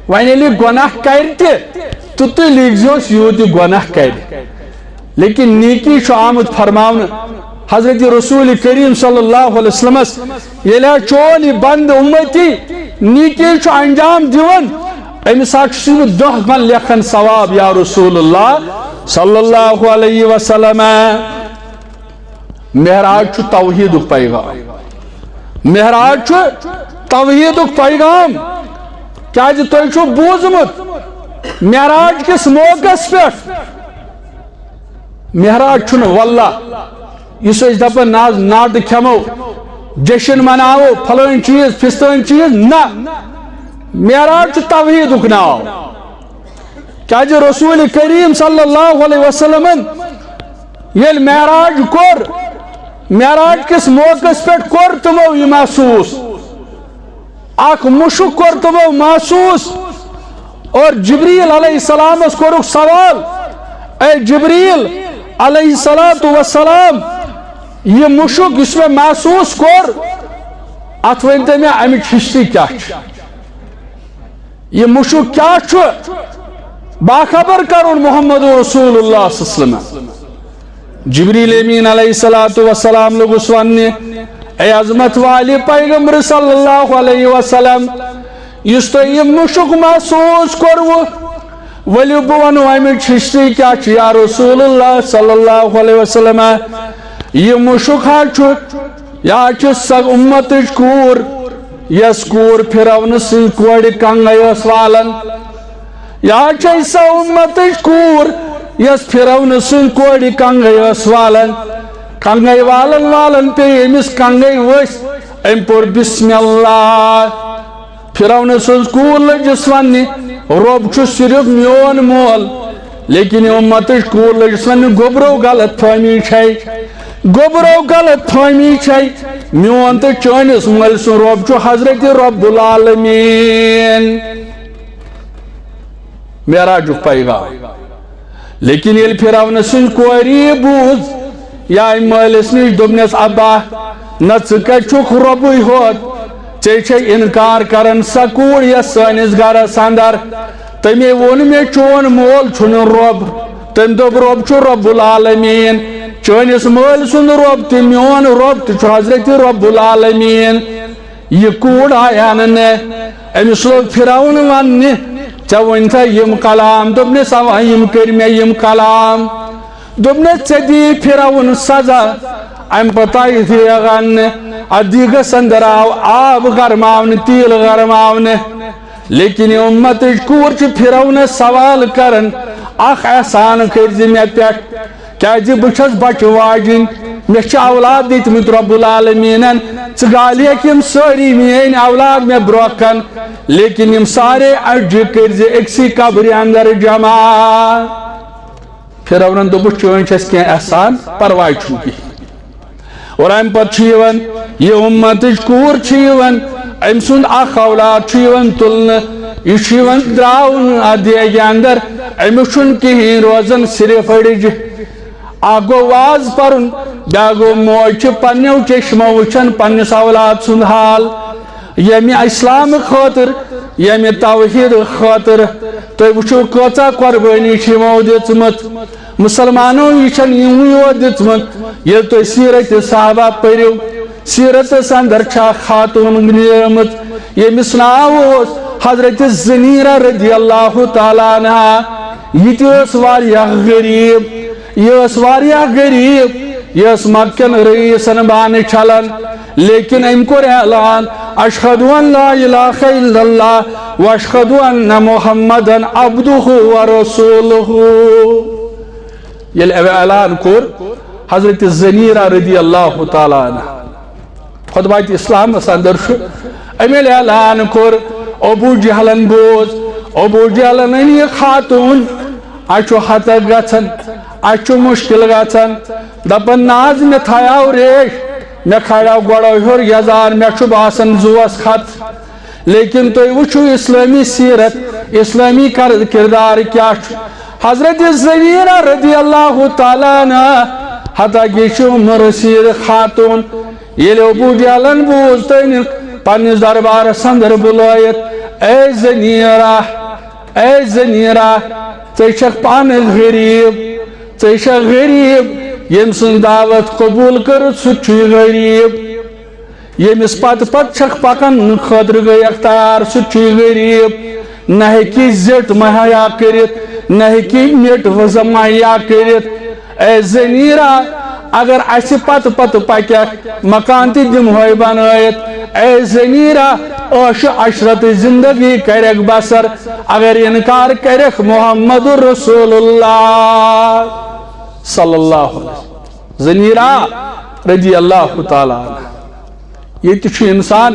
وۄنۍ ییٚلہِ یہِ گۄناہ کرِ تہِ، تہٕ تُہۍ لیکھزِہوس یوٗت یہِ گۄناہ کرِ۔ لیکن نیکی چھُ آمُت فرماونہٕ۔ حضرت رسول کریم صلی اللہ علیہ وسلمس، ییٚلہِ حظ چون یہِ بندٕ اُمتی نیکی چھُ انجام دِوان، أمِس حظ چھُس بہٕ دَہ گُن لیکھان ثواب یا رسول اللہ صلی اللہ علیہ وسلم۔ معراج چھُ توحیٖدُک پیغام۔ معراج چھُ توحیٖدُک پیغام۔ کیازِ تۄہہِ چھُو بوٗزمُت، معراج کِس موقعس پٮ۪ٹھ، معراج چھُنہٕ واللہ یُس أسۍ دَپان ناز نادٕ کھٮ۪مو، جشن مناوو، پھلٲنۍ چیٖز، فِستٲنۍ چیٖز، نہ۔ معراج چھُ توحیٖدُک ناو۔ کیازِ رسول کریم صلی اللہ علیہ وسلمن ییٚلہِ معراج کوٚر، معراج کِس موقعس پٮ۪ٹھ کوٚر تِمو یہِ محسوٗس، اکھ مُشُک کوٚر تِمو محسوٗس۔ اور جبریل علیہ السلامس کوٚرُکھ سوال، اے جبریل علیہ الصلوۃ والسلام، یہِ مُشُک یُس مےٚ محسوٗس کوٚر، اتھ ؤنۍ تو مےٚ امِچ ہسٹری کیاہ چھِ؟ یہِ مُشُک کیٛاہ چھُ؟ باخبر کرُن محمد رسول اللہ صلی اللہ علیہ وسلم۔ جبریل امین علیہ الصلوۃ والسلام لوٚگُس وننہِ، اے عظمت والہِ پیغمبر صلی اللہ علیہ وسلم، یُس تۄہہِ یہِ مُشُک محسوٗس کوٚروٕ، ؤلِو بہٕ ونو امِچ ہسٹری کیٛاہ چھِ یا رسول اللہ صلی اللہ علیہ وسلم۔ یہِ مُشُک حظ چھُ، یا چھِ سۄ اُمتٕچ کوٗر، یۄس کوٗر فرعون سٕنٛزِ کورِ کنگے ٲس والان۔ یا چھے سۄ اُمتٕچ کوٗر، یۄس فرعون سٕنٛزِ کورِ کنگے ٲس والان۔ کنگے والان والان پیٚیہِ أمِس کنگے ؤسۍ۔ أمۍ پوٚر بسم اللہ۔ فرعون سٕنٛز کوٗر لٔجِس وننہِ، رۄب چھُ صرف میون مول۔ لیکن یہِ اُمتٕچ کوٗر لٔجِس وننہِ، گوٚبرو غلط فہمی چھے، گوٚبرو غلط فہمی چھے۔ میون تہٕ چٲنِس مٲلۍ سُنٛد رۄب چھُ حضرت رب العالمین۔ معراجُک پیغام۔ لیکن ییٚلہِ فرعون سٕنٛزِ کورِ یہِ بوٗز، یہِ آیہِ مٲلِس نِش، دوٚپنس، ابا، نہ ژٕ کتہِ چھُکھ رۄبٕے ہوت؟ ژےٚ چھے انکار کران سۄ کوٗر یۄس سٲنِس گرس اندر۔ تٔمۍ ووٚن مےٚ، چون مول چھُنہٕ رۄب۔ تٔمۍ دوٚپ، رۄب چھُ رب العالمین۔ چٲنِس مٲلۍ سُنٛد رۄب تہِ، میون رۄب تہِ چھُ حضرت رب العالمین۔ یہِ کوٗر آیہِ اننہٕ، أمِس لوٚگ فرعون وننہِ، ژےٚ ؤنۍ تھا یِم کلام؟ دوٚپنس، اوا، یِم کٔرۍ مےٚ یِم کلام۔ دوٚپنس، ژےٚ دی فرعون سزا۔ امہِ پتہٕ آیہِ دیگ اننہٕ، اتھ دیگس اندر آو آب گرماونہٕ، تیٖل گرماونہٕ۔ لیکن یہِ اُمتٕچ کوٗر چھِ فرعونس سوال کران، اکھ احسان کٔرۍ زِ مےٚ پٮ۪ٹھ، کیازِ بہٕ چھَس بچہٕ واجِنۍ، مےٚ چھِ اولاد دِتمٕتۍ رب العالمیٖنن، ژٕ گالہِ ہیٚکھ یِم سٲری میٲنۍ اولاد مےٚ برونٛہہ کن، لیکن یِم سارے اَڈجہِ کٔرۍ زِ أکسٕے قبرِ اندر جمع۔ فرعونن دوٚپُس، چٲنۍ چھَس کینٛہہ احسان، پرواے چھُنہٕ کِہیٖنۍ۔ اور امہِ پتہٕ چھُ یِوان، یہِ اُمتٕچ کوٗر چھِ یِوان، أمۍ سُنٛد اکھ اولاد چھُ یِوان تُلنہٕ، یہِ چھُ یِوان درٛاونہٕ اتھ دیگہِ اندر، أمِس چھُنہٕ کِہیٖنۍ روزان، صرف أڈِج۔ اکھ گوٚو واز پرُن، بیٛاکھ گوٚو موج چھِ پننیو چشمو وٕچھان پننِس اولاد سُنٛد حال، ییٚمہِ اسلام خٲطرٕ، ییٚمہِ توحیٖد خٲطرٕ۔ تُہۍ وٕچھِو، کۭژاہ قۄربٲنی چھِ یِمو دِژمٕژ۔ مُسلمانو، یہِ چھَنہٕ یِموٕے یوت دِژمٕژ۔ ییٚلہِ تُہۍ سیٖرت صحابہ پٔرِو، سیٖرتَس اندر چھا خاتوٗن نیرمٕژ، ییٚمِس ناو اوس حضرت زنیرہ رضی اللہ تعالیٰ عنہا۔ یہِ تہِ ٲس واریاہ غریٖب، یہِ ٲس واریاہ غریٖب، یہِ ٲس مکہ کٮ۪ن رئیسن بانہٕ چھلان۔ لیکن أمۍ کوٚر اعلان، "اشہد ان لا الہ الا اللہ و اشہد ان محمدن عبدہ و رسولہ۔" ییٚلہِ أمۍ اعلان کوٚر، حضرت زنیرہ رضی اللہ تعالیٰ عنہ، خطبات اسلامس اندر چھُ، أمۍ ییٚلہِ اعلان کوٚر، ابو جہلن بوز، ابو جہلن أنۍ یہِ خاتون، اَسہِ چھُ ہتک گژھان، اَسہِ چھُ مشکل گژھان۔ دپان، نہ حظ، مےٚ تھایاو ریش، مےٚ کھالیو گۄڈو ہیوٚر یزار، مےٚ چھُ باسان زُوس خط۔ لیکن تُہۍ وٕچھِو اسلٲمی سیرت، اسلٲمی کر-، کردار کیٛاہ چھُ۔ حضرت زنیرہ رضی اللہ تعالیٰ عنہ، حتیٰ کہ یہِ چھِ عمر رسید خاتون، ییٚلہِ ابو جہلن بوٗز تہٕ أنِن پننِس دربارس اندر بُلٲیِتھ، اے زنیرہ، اے زنیرہ، ژٕ چھکھ پانہٕ غریب، ژٕ چھکھ غریب، ییٚمۍ سٕنٛز دعوت قبول کٔرٕتھ، سُہ تہِ چھُے غریب۔ ییٚمِس پتہٕ پتہٕ چھکھ پکن خٲطرٕ گٔیکھ تیار، سُہ تہِ چھُے غریب۔ نہ ہیٚکہِ زِٹھ مہیا کٔرِتھ، نہ ہیٚکہِ میٚٹ وٕزٕ مہیا کٔرِتھ۔ اے زنیرہ، اگر اسہِ پتہٕ پتہٕ پککھ، مکان تہِ دِمہوے بنٲیِتھ۔ اے زنیرہ، عٲش عشرتٕچ زندگی کرکھ بسر، اگر انکار کرکھ محمد رسول اللہ صلی اللہ علیہ وسلم۔ زنیرہ رضی اللہ تعالیٰ عنہ۔ ییٚتہِ چھُ انسان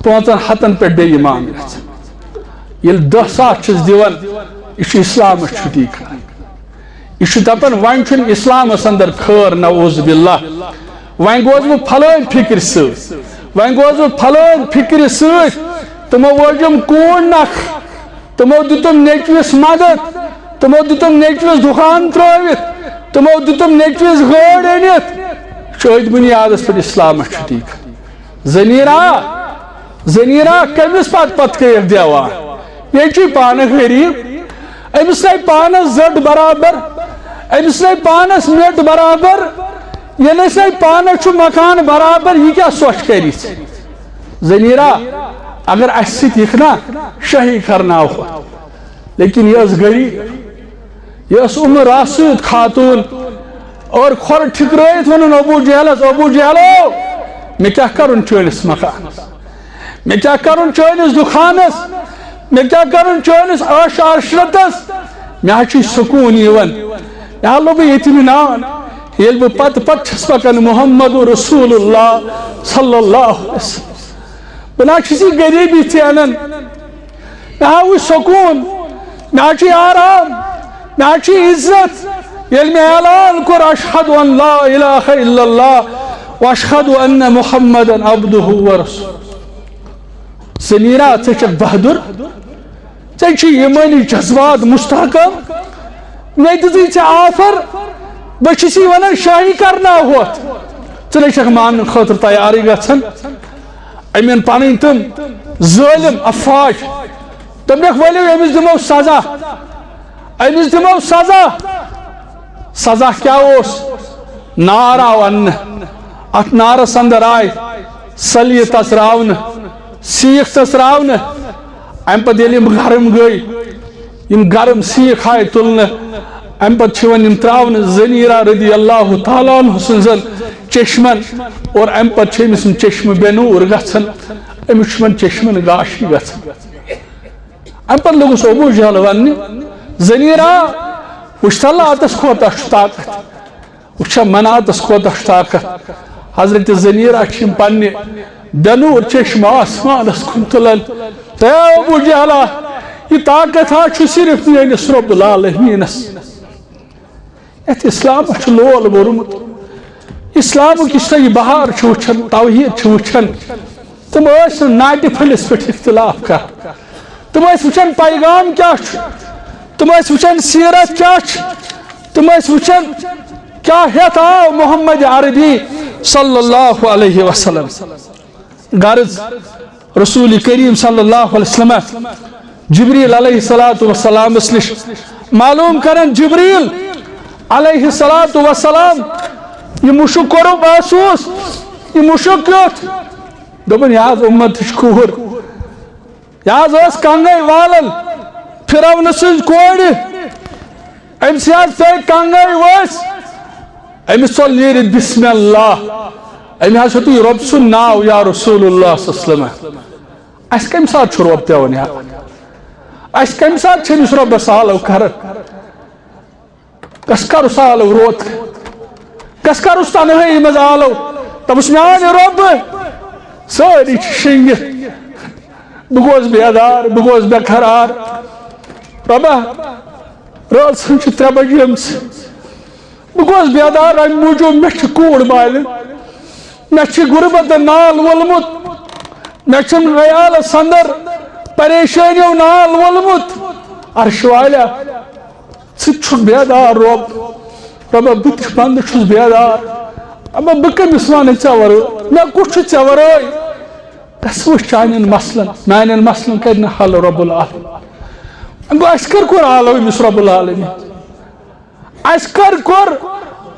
پانٛژن ہتن پٮ۪ٹھ بے ایمان گژھان۔ ییٚلہِ دَہ ساس چھِس دِوان، یہِ چھُ اسلامس چھُٹی کران۔ یہِ چھُ دپان، وۄنۍ چھُنہٕ اسلامس اندر خٲر، نعوذ باللہ۔ وۄنۍ گوس بہٕ پھلٲنۍ فکرِ سۭتۍ، وۄنۍ گوس بہٕ پھلٲنۍ فکرِ سۭتۍ، تِمو وٲجِم کوٗر نکھٕ، تِمو دیُتُم نیٚچوِس مدد، تِمو دیُتُم نیٚچوِس دُکان ترٲوِتھ، تِمو دیُتُم نیٚچوِس گٲڑۍ أنِتھ۔ چھُ أتھۍ بُنیادس پٮ۪ٹھ اسلامس چھُٹی کران۔ زنیرہ، زنیرہ کٔمِس پتہٕ پتہٕ کٔرِتھ دیوان؟ یہِ چھُے پانہٕ غریب، أمِس نے پانس زٔٹ برابر، أمِس نے پانس میٚٹ برابر، ییٚلہِ أسۍ نے پانس چھُ مکان برابر، یہِ کیٛاہ سۄچھ کرِ؟ زنیرہ، اگر اسہِ سۭتۍ یِکھ نا، شٲہی کرناوہوتھ۔ لیکن یہِ ٲس غریب، یہِ ٲس ام راسد خاتون، اور کھۄر ٹھکرٲیِتھ ووٚنُن ابو جہلس، ابو جہلو، مےٚ کیٛاہ کرُن چٲنِس مکانس؟ مےٚ کیٛاہ کرُن چٲنِس دُکانس؟ مےٚ کیٛاہ کرُن چٲنِس عٲش عشرتس؟ مےٚ حظ چھُے سکوٗن یِوان۔ مےٚ حظ لوٚب ییٚتہِ مِنان، ییٚلہِ بہٕ پتہٕ پتہٕ چھَس پکان محمد رسول اللہ صلی اللہ علیہ وسلم۔ بہٕ نہ حظ چھُس یہِ غریٖبی ژینان۔ مےٚ حظ وُچھ سکوٗن، مےٚ حظ چھُ آرام، مےٚ حظ چھُ عزت۔ ییٚلہِ مےٚ اعلان کوٚر، اشہد ان لا الہ الا اللہ و اشہد ان محمدا عبدہ و رسول۔ زنیرہ، ژٕ چھکھ بہادر، ژےٚ چھِ ایمٲنی جذبات مستحکم۔ مےٚ دِژٕے ژےٚ آفر، بہٕ چھُس یہِ ونان شٲہی کرناوہوتھ۔ ژٕ نے چھکھ ماننہٕ خٲطرٕ تیارٕے گژھان۔ أمۍ أنۍ پنٕنۍ تِم ظٲلم افواج، دوٚپنکھ، ؤلِو أمِس دِمو سزا، أمِس دِمو سزا۔ سزا کیٛاہ اوس؟ نار آو اننہٕ۔ اتھ نارس اندر آے سلیہِ تژراونہٕ، سیٖکھ تژراونہٕ۔ امہِ پتہٕ ییٚلہِ یِم گرم گٔے، یِم گرم سیٖکھ آے تُلنہٕ، امہِ پتہٕ چھِ یِوان یِم تراونہٕ زنیرہ رضی اللہ تعالیٰ عنہ سٕنٛزن چشمن، اور امہِ پتہٕ چھِ أمِس یِم چشمہٕ بے نوٗر گژھان، أمِس چھُ یِمن چشمن گاشی گژھان۔ امہِ پتہٕ لوٚگُس ابو جہل وننہِ، زنیرہ، وٕچھ تہ لاتس کوتاہ چھُ طاقت۔ وٕچھا مناتس کوتاہ چھُ طاقت۔ حضرت زنیرہ چھِ یِم پننہِ بے نوٗر چشمہٕ آسمانس کُن تُلان۔ اے ابو جہلا، یہِ طاقت ہا چھُ صرف میٲنِس رب العالمینس۔ یتھ اسلامس چھُ لول بوٚرمُت۔ اسلامُک یُس تۄہہِ یہِ بہار چھُ وٕچھان، توحید چھُ وٕچھان، تِم ٲسۍ نہٕ ناٹہِ پھٔلِس پٮ۪ٹھ اختلاف کران۔ تِم ٲسۍ وٕچھان پیغام کیٛاہ چھُ، تِم ٲسۍ وٕچھان سیرت کیٛاہ چھِ، تِم ٲسۍ وٕچھان کیٛاہ ہٮ۪تھ آو محمد عربی صلی اللہ علیہ وسلم۔ غرض، رسول کریم صلی اللہ علیہ وسلم جبریل علیہ الصلوۃ والسلامس نِش معلوم کران، جبریل علیہ الصلوۃ والسلام، یہِ مُشُک کوٚرُکھ محسوٗس، یہِ مُشُک کیُتھ؟ دوٚپُن، یہِ حظ اُمتٕچ کوٗر، یہِ حظ ٲس کنگے والان، فرعون سٕنٛز کورِ، أمۍ سٕے حظ پیٚیہِ کنگے ؤسۍ، أمِس ژوٚل نیٖرِتھ بسم اللہ، أمۍ حظ ہیوٚتُے رۄب سُنٛد ناو، یا رسول اللہ صلی اللہ علیہ وسلم۔ اَسہِ کَمہِ ساتہٕ چھُ رۄب پٮ۪وان یاد؟ اَسہِ کَمہِ ساتہٕ چھِ أمِس رۄبَس آلو کران؟ کس کرُس آلو روت؟ کس کرُس تنہٲیی منٛز آلو؟ دوٚپُس، میانہِ رۄبہٕ، سٲری چھِ شٔنگِتھ، بہٕ گوس بیدار، بہٕ گوس بے قرار۔ رۄبا، رٲژ ہٕنٛز چھِ ترٛےٚ بجیمژٕ۔ بہٕ گوس بیدار امہِ موٗجوٗب، مےٚ چھِ کوٗر مالِن، مےٚ چھِ غُربتن نال وولمُت، مےٚ چھُم عیالس اندر پریشٲنیو نال وولمُت۔ عرشہِ والیا، ژٕ تہِ چھُکھ بیدار، رۄب۔ رۄبا، بہٕ تہِ بندٕ چھُس بیدار۔ رۄبا، بہٕ کٔمِس وَنہٕ ژےٚ وَرٲے؟ مےٚ کُس چھُ ژےٚ وَرٲے؟ گژھ وٕچھ چانٮ۪ن مسلن، میانٮ۪ن مسلن کرِ نہٕ حل رب العالمین۔ گوٚو، اَسہِ کر کوٚر آلو أمِس رب العالمین؟ اَسہِ کر کوٚر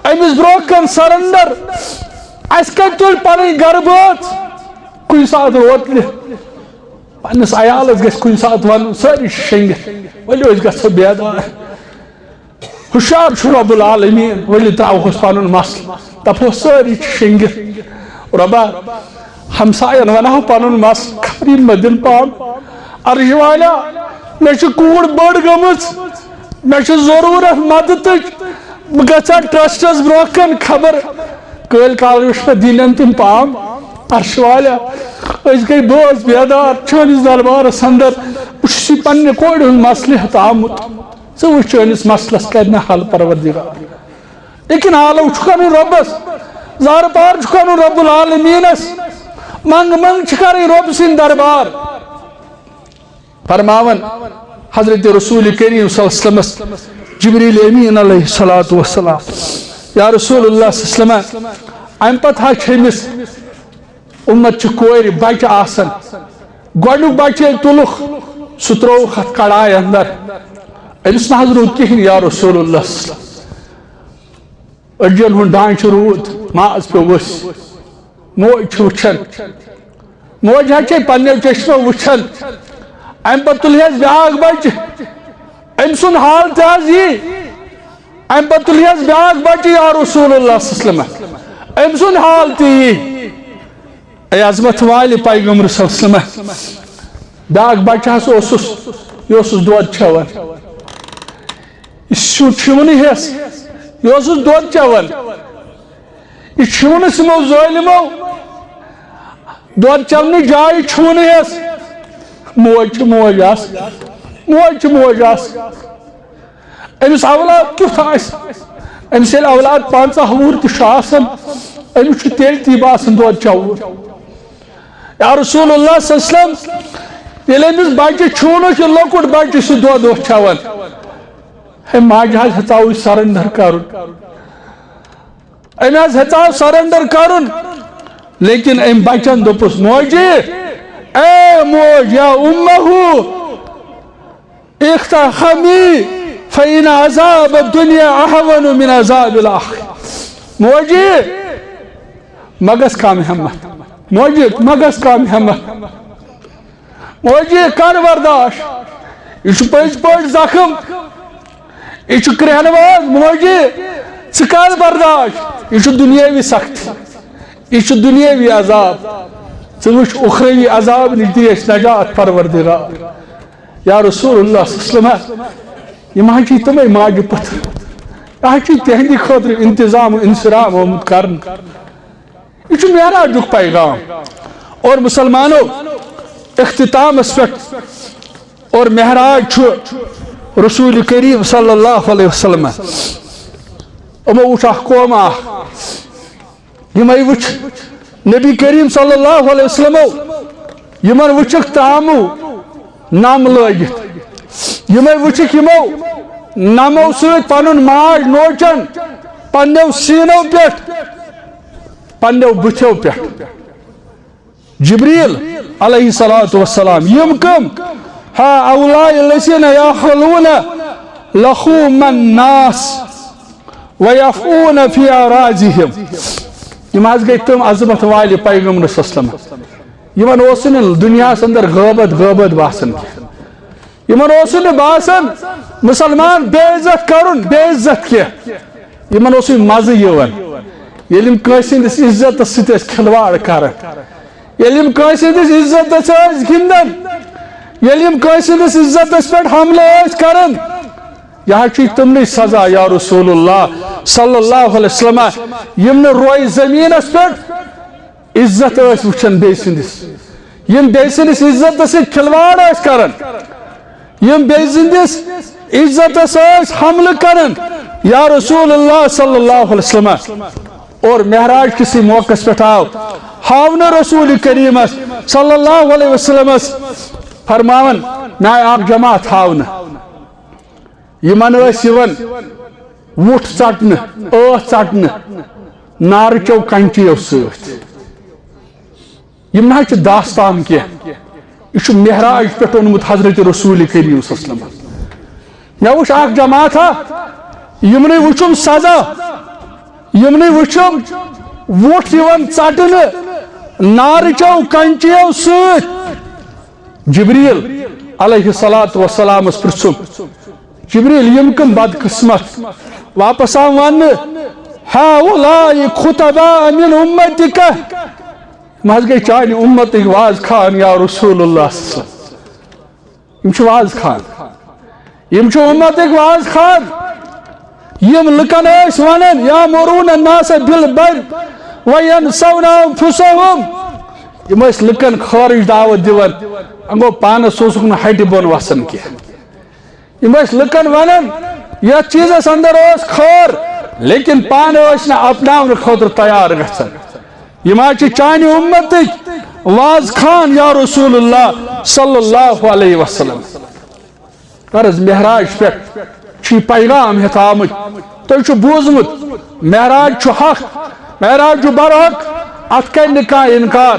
أمِس برونٛہہ کَن سرنڈر؟ اَسہِ کتہِ تُلۍ پنٕنۍ گرٕ بٲژ؟ کُنہِ ساتہٕ روتلہِ پننِس عیالس گژھِ کُنہِ ساتہٕ ونُن، سٲری چھِ شٔنگِتھ، ؤلِو أسۍ گژھو بیدار۔ ہُشار چھُ رب العالمین، ؤلِو تراوہوس پنُن مسلہٕ، دپہوس سٲری چھِ شٔنگِتھ۔ رۄبا، ہمساین ونہو پنُن مسلہٕ، خبر یِم ما دِن پام۔ عرشہِ والیا، مےٚ چھِ کوٗر بٔڑ گٔمٕژ، مےٚ چھِ ضروٗرت مدتٕچ، بہٕ گژھٕ ہا ٹرسٹس برونٛہہ کَن، خبر کٲلۍ کالہٕ وٕچھ مےٚ دِنٮ۪ن تِم پام۔ عرشہِ والیا، أسۍ گٔے بٲژ بیدار چٲنِس دربارس اندر، بہٕ چھُس یہِ پننہِ کورِ ہُنٛد مسلہٕ ہٮ۪تھ آمُت، ژٕ وٕچھ چٲنِس مسلس کرِ نہ حل پروردگار۔ لیکن آلو چھُ کرُن رۄبس، زارٕ پار چھُ کرُن رب العالمینس، منٛگ منٛگ چھِ کرٕنۍ رۄب سٕنٛدۍ دربار۔ فرماوان حضرت رسول کریم صلی اللہ علیہ وسلمس جبریل امین علیہ الصلوۃ والسلام، یا رسول اللہ صلی اللہ علیہ وسلم، امہِ پتہٕ حظ چھِ أمِس امت چہِ کورِ بچہِ آسان، گۄڈنیُک بچہِ ییٚلہِ تُلُکھ، سُہ ترٛووُکھ اتھ کڑایہِ اندر، أمِس نہ حظ روٗد کِہیٖنۍ، یا رسول اللہ صلی اللہ علیہ وسلم۔ أڈجن ہُنٛد ڈانٛچہٕ روٗد، ماز پیوٚو ؤسۍ۔ موج چھِ وٕچھان، موج حظ چھے پننیو چشمو وٕچھان۔ امہِ پتہٕ تُلہِ حظ بیٛاکھ بچہِ، أمۍ سُنٛد حال تہِ حظ یی۔ امہِ پتہٕ تُلہِ حظ بیٛاکھ بچہِ، یا رسول اللہ صلی اللہ علیہ وسلم، أمۍ سُنٛد حال تہِ یی۔ اے عظمت والہِ پیغمبر صلی اللہ علیہ وسلم، بیٛاکھ بچہِ حظ اوسُس، یہِ اوسُس دۄد چٮ۪وان، یہِ سیُن چھُ یِوان یہِ ہٮ۪س، یہِ اوسُس دۄد چٮ۪وان۔ یہِ چھُنہٕ یِمو ظٲلمو دۄد چٮ۪ونٕچ جاے چھُنہٕ یَس۔ موج چھِ موج آسان، موج چھِ موج آسان۔ أمِس اولاد کیُتھ آسہِ؟ أمِس ییٚلہِ اولاد پنٛژاہ وُہُر تہِ چھُ آسان، أمِس چھُ تیٚلہِ تہِ باسان دۄد چٮ۪وُن۔ یا رسول اللہ صلی اللہ علیہ وسلم، ییٚلہِ أمِس بچہِ چھُنہٕ، یہِ لۄکُٹ بچہِ چھُ دۄد اوس چٮ۪وان، ہے ماجہِ حظ ہیژاوُے سرنڈر کرُن۔ أمۍ حظ ہیژاو سرنڈر کرُن، لیکن أمۍ بچن دوٚپُس، "موجی، اے موج یا امہ، اختحمی فإن عذاب الدنیا اہون من عذاب الآخرہ۔" موجی، مہ گژھ کم ہمت۔ موجی، مہ گژھ کم ہمت۔ موجی، کر برداشت۔ یہِ چھُ پٔزۍ پٲٹھۍ زخم۔ یہِ چھُ کرٛیٚہنہٕ واد۔ موجی، ژٕ کر برداشت۔ یہِ چھُ دُنیٲوی سختی۔ یہِ چھُ دُنیٲوی عذاب۔ ژٕ وٕچھ اُخروی عذاب نِش دِ اَسہِ نجات پروردگار۔ یا رسول اللہ صلی اللہ علیہ وسلم، یِم حظ چھِ تِمے ماجہِ پٔتھر۔ یہِ حظ چھُ تِہنٛدِ خٲطرٕ انتظام و انصرام آمُت کرنہٕ۔ یہِ چھُ معراجُک پیغام۔ اور مسلمانو، اختتامس پٮ۪ٹھ اور معراج چھُ رسول کریم صلی اللہ علیہ وسلم۔ یِمو وُچھ اکھ قوم اکھ، یِمے وُچھ نبی کریم صلی اللہ علیہ وسلمو، یِمن وُچھکھ تامو نم لٲگِتھ، یِمے وُچھکھ یِمو نمو سۭتۍ پنُن ماج نوچن پننیو سیٖنو پٮ۪ٹھ، پننیو بُتھیو پٮ۪ٹھ۔ جبریل علیہ الصلوۃ والسلام، یِم کم؟ ہا اولاء الذین یاکلون لحوم الناس ویفعون فی اعراضہم۔ یِم حظ گٔے تِم عظمت والہِ پیغمبر صلی اللہ علیہ وسلم۔ یِمن اوس نہٕ دُنیاہس اندر غٲبت، غٲبت باسان کینٛہہ۔ یِمن اوس نہٕ باسان مسلمان بے عزت کرُن، بے عزت کینٛہہ۔ یِمن اوس یہِ مزٕ یِوان۔ ییٚلہِ یِم کٲنٛسہِ ہٕنٛدِس عزتس سۭتۍ ٲسۍ کھلواڑ کران، ییٚلہِ یِم کٲنٛسہِ ہٕنٛدِس عزتس ٲسۍ گِنٛدان، ییٚلہِ یِم کٲنٛسہِ ہٕنٛدِس عزتس پٮ۪ٹھ حملہٕ ٲسۍ کران، یہِ حظ چھُ تِمنٕے سزا، یا رسول اللہ صلی اللہ علیہ وسلم، یِم نہٕ روے زٔمیٖنس پٮ۪ٹھ عزت ٲسۍ وٕچھان بیٚیہِ سٕنٛدِس، یِم بیٚیہِ سٕنٛدِس عزتس سۭتۍ کھلواڑ ٲسۍ کران، یِم بیٚیہِ سٕنٛدِس عزتس ٲسۍ حملہٕ کران، یا رسول اللہ صلی اللہ علیہ وسلم۔ اور معراج کِسٕے موقعس پٮ۪ٹھ آو ہاونہٕ رسول کریٖمس صلی اللہ علیہ وسلمس فرماوان، مےٚ آیہِ اکھ جماعت ہاونہٕ، یِمن ٲسۍ یِوان وُٹھ ژٹنہٕ، ٲس ژٹنہٕ نارٕ چیو کنچیو سۭتۍ۔ یِم نہ حظ چھِ داستان کینٛہہ، یہِ چھُ معراج پٮ۪ٹھ اوٚنمُت حضرت رسول کریم صلی اللہ علیہ وسلم۔ مےٚ وٕچھ اکھ جماعتھا، یِمنٕے وٕچھُم سزا، یِمنٕے وٕچھُم وُٹھ یِوان ژٹنہٕ نارٕ چیو کنچیو سۭتۍ۔ جبریل علیہ الصلوۃ والسلامس پرژھُم، جبریل، یِم کم بدقسمت؟ واپس آو وننہٕ، ہؤلاء خطباء من امتک، یِم حظ گٔے چانہِ امتٕکۍ واز خان یا رسول اللہ صلی اللہ علیہ وسلم۔ یِم چھِ واز خان، یِم چھِ امتٕکۍ واز خان۔ یِم لُکن ٲسۍ ونان، یامرون الناس بالبر وینسون انفسهم، یِم ٲسۍ لُکن خٲرٕچ دعوت دِوان، وۄنۍ گوٚو پانس اوسُکھ نہٕ ہٹہِ بۄن وسان کینٛہہ۔ یِم ٲسۍ لُکن ونان، یتھ چیزس اندر اوس خٲر، لیکن پانہٕ ٲسۍ نہٕ اپناونہٕ خٲطرٕ تیار گژھان۔ یِم حظ چھِ چانہِ امتٕکۍ واز خان یا رسول اللہ صلی اللہ علیہ وسلم۔ غرض معراج پٮ۪ٹھ چھُ یہِ پیغام ہٮ۪تھ آمُت۔ تۄہہِ چھُ بوٗزمُت، معراج چھُ حق، معراج چھُ برحق، اتھ کرِ نہٕ کانٛہہ انکار۔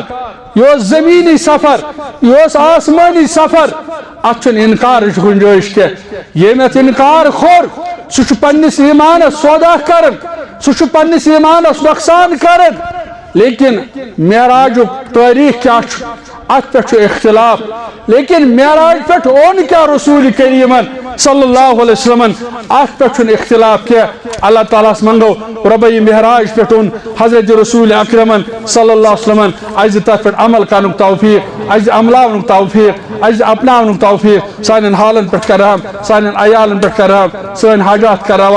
یہِ اوس زمینی سفر، یہِ اوس آسمٲنی سفر، اتھ چھُنہٕ انکارٕچ گنجٲیش کینٛہہ۔ ییٚمۍ اتھ انکار کوٚر، سُہ چھُ پننِس ایمانس سودا کران، سُہ چھُ پننِس ایمانس نۄقصان کران۔ لیکن معراجُک تٲریخ کیٛاہ چھُ؟ اتھ پٮ۪ٹھ چھُ اختلاف۔ لیکن معراج پٮ۪ٹھ اوٚن کیٛاہ رسول کریمن صلی اللہ علیہ وسلمن؟ اتھ پٮ۪ٹھ چھُنہٕ اختلاف کینٛہہ۔ اللہ تعالیٰ ہس منٛگو رۄبہ یہِ معراج پٮ۪ٹھ اوٚن حضرت رسول اکرمن صلی اللہ علیہ وسلمن، اسہِ دِ تتھ پٮ۪ٹھ عمل کرنُک توفیق، اسہِ دِ عملاونُک توفیق، اسہِ دِ اپناونُک توفیق، سانٮ۪ن حالن پٮ۪ٹھ کر رحم، سانٮ۪ن عیالن پٮ۪ٹھ کر رحم، سٲنۍ حاجات کر روا۔